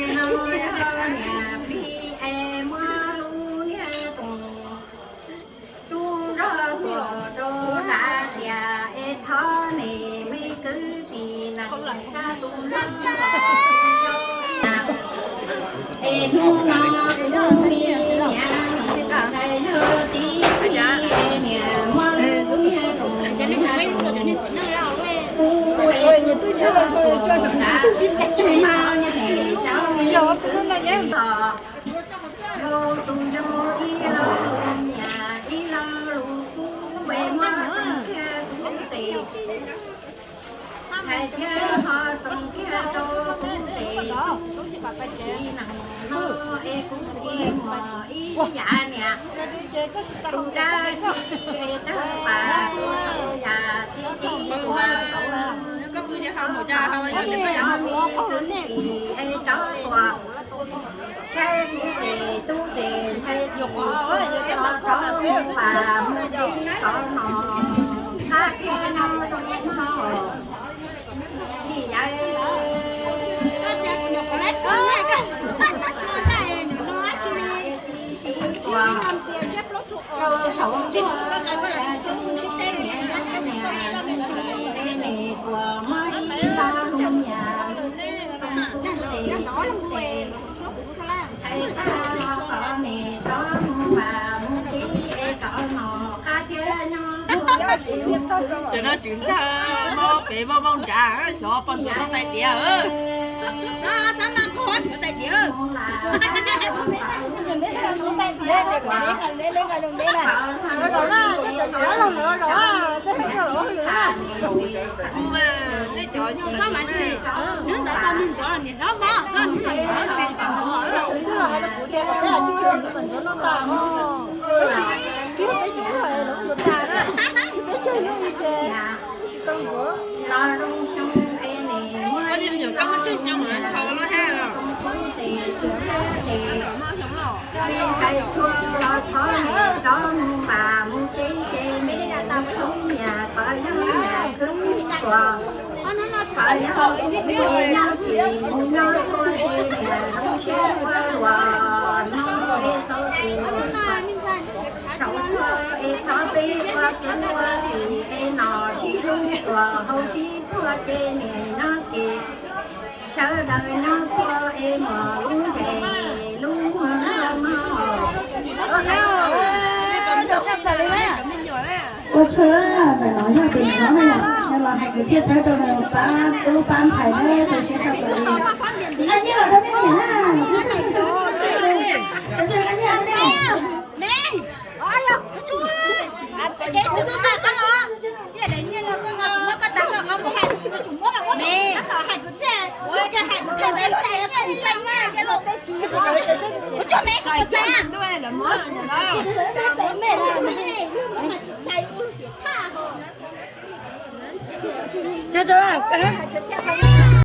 Niam plig es muab lub niag koom tub nrog tuam rau hnav tias es thov niam me kwv tij neej tsa tus nrog es hnub no kuv me niam ntxhais yog txiv plig es niam muab lub niag koom tub es tus yug ib lo lus niam ib lo lus kuv es muab txoov kiag kuv tes. Hais thiab ho txoov kiag rau kuv tes, kuv txiv neej no es kuv tsis muaj ib yam niam. Tus dab tsi es tawg pas ua yam txi txiv ua tau, es rov tuaj saib kuv tes tub tes ntxhais tsis tau rov mus pas mus tsis tau no, qab kiag no zoo no. Nim yam rau saum ntuj, coob teb niam, niam, niam, niam, tuam muab ib lo lus niam, ntxhais tag los kom niam rov mus vas mus tsev es kom nom qab thiab nyob. Ces no tsis ntag, mob pem mob mob nrad, xyov poj ntxoog tau tais diav. Xyov tais diav. Hnub ntawd tau nws ntxov los niam hlob mog, tau hnub no niam hlob zoo tsis ntxov. Twb los hais rau kuv tias kom peb ua tsis tau ntxov no tas ho. Tab sis kiag peb coob lawm los ntxuav tas na, peb tsawg hnub li ces tsis tau ntxuav. Koj niag me nyuam koj muaj tsawg xyoo mas kho lub hab los? Saum tuaj es thov peb ua tub ua txiv es nom sib hlub ua hauv sib puag ces niam nyob ces sawv daws nyob txhua es muaj lub ntseg lub muag lub no. Ua tsaug, ntawm no yog tus niam hlob na yom, nws los hais kwv txhiaj txhawb rau nws pab tub pab ntxhais na, tau siab tshaj plaws li. Nqa nyiaj los rau nej niam na, nqa nyiaj rau nej niam. Tsaug tsaug.